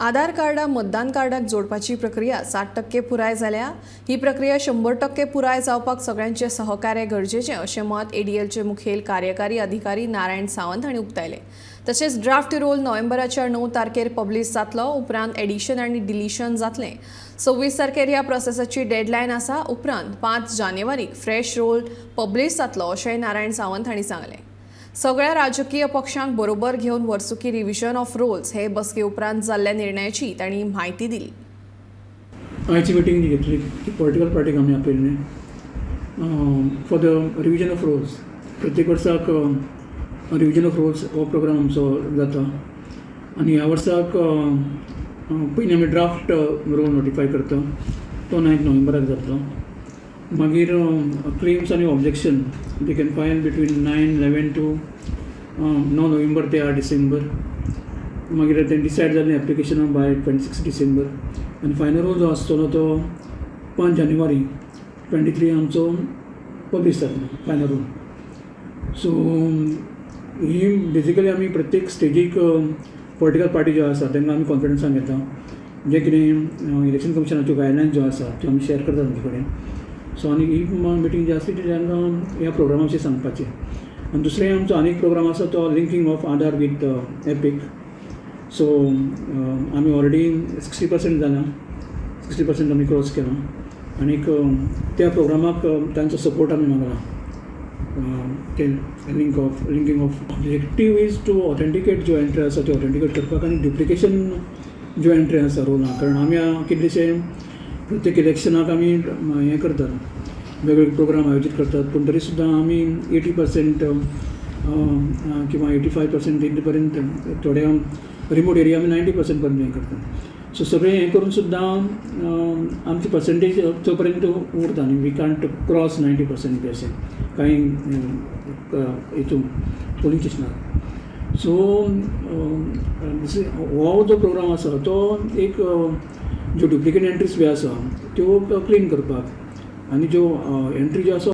आधार कार्डा मतदान कार्डाक जोडपाची प्रक्रिया 60% पुराय जाल्या. ही प्रक्रिया 100% पुराय जावपाक सगळ्यांचे सहकार्य गरजेचें अशें मत एडीएलचे मुखेल कार्यकारी अधिकारी नारायण सावंत हांणी उक्तायलें. तशेंच ड्राफ्ट रोल नोव्हेंबराच्या 9 तारखेर पब्लीश जातलो. उपरांत एडिशन आनी डिलिशन जातलें. 26 तारखेर ह्या प्रोसेसाची डेडलायन आसा. उपरांत 5 जानेवारीक फ्रेश रोल पब्लीश जातलो अशेंय नारायण सावंत हांणी सांगलें. सगळ्या राजकीय पक्षांक बरोबर घेवन वर्सुकी रिव्हिजन ऑफ रोल्स हे बसके उपरांत जाल्ल्या निर्णयाची तांणी म्हायती दिली. आयची मिटींग जी घेतली ती पॉलिटिकल पार्टीक आमी आपयल्ली for the revision of rolls. प्रत्येक वर्साक रिविजन ऑफ रोल्स हो प्रोग्राम आमचो जाता आनी ह्या वर्साक पयलीं आमी ड्राफ्ट रोल नोटिफाय करता, तो 9 नोव्हेंबराक जातलो. मागीर क्लेम्स आनी objection they can file between 9, 11 to 9 November ते 8 डिसेंबर. मागीर ते डिसायड जालें एप्लिकेशनां बाय 26 डिसेंबर आनी फायनल रोल जो आसतलो तो 5 जानेवारी 23 आमचो पब्लीश जातलो फायनल रोल. सो ही बेजिकली आमी प्रत्येक स्टेजीक पॉलिटिकल पार्टी ज्यो आसा तांकां आमी कॉन्फिडन्सान घेता. जें कितें इलेक्शन कमिशनाच्यो गायडलायन्स ज्यो आसा त्यो आमी शेअर करता तांचे कडेन. सो आनी ही मिटींग जी आसली ती तांकां ह्या प्रोग्रामा विशीं सांगपाचें. आनी दुसरें आमचो आनीक प्रोग्राम आसा तो linking of Aadhaar with EPIC. So आमी ऑलरेडी 60% जाला, 60% आमी क्रॉस केलां आनीक त्या प्रोग्रामाक तांचो सपोर्ट आमी मागला. ते linking of objective is to authenticate ज्यो एंट्री आसा त्यो ऑथेंटिकेट करपाक आनी डुप्लिकेशन ज्यो एंट्री आसा रोलां, कारण आमी कितलेशे प्रत्येक इलेक्शनाक आमी हें करतात, वेगवेगळे प्रोग्राम आयोजीत करतात, पूण तरी सुद्दां आमी 80% किंवा 85% इतले पर्यंत, थोड्या रिमोट एरिया आमी 90% पर्यंत हें करतात. सो सगळें हें करून सुद्दां आमची पर्संटेज तो पर्यंत उरता आनी we can't cross 90% बी अशें कांय हितून पोलींग स्टेशनार. सो हो जो प्रोग्राम आसा तो एक ज्यो डुप्लिकेट एंट्रीज बी आसा त्यो क्लीन करपाक आनी ज्यो एंट्री ज्यो आसा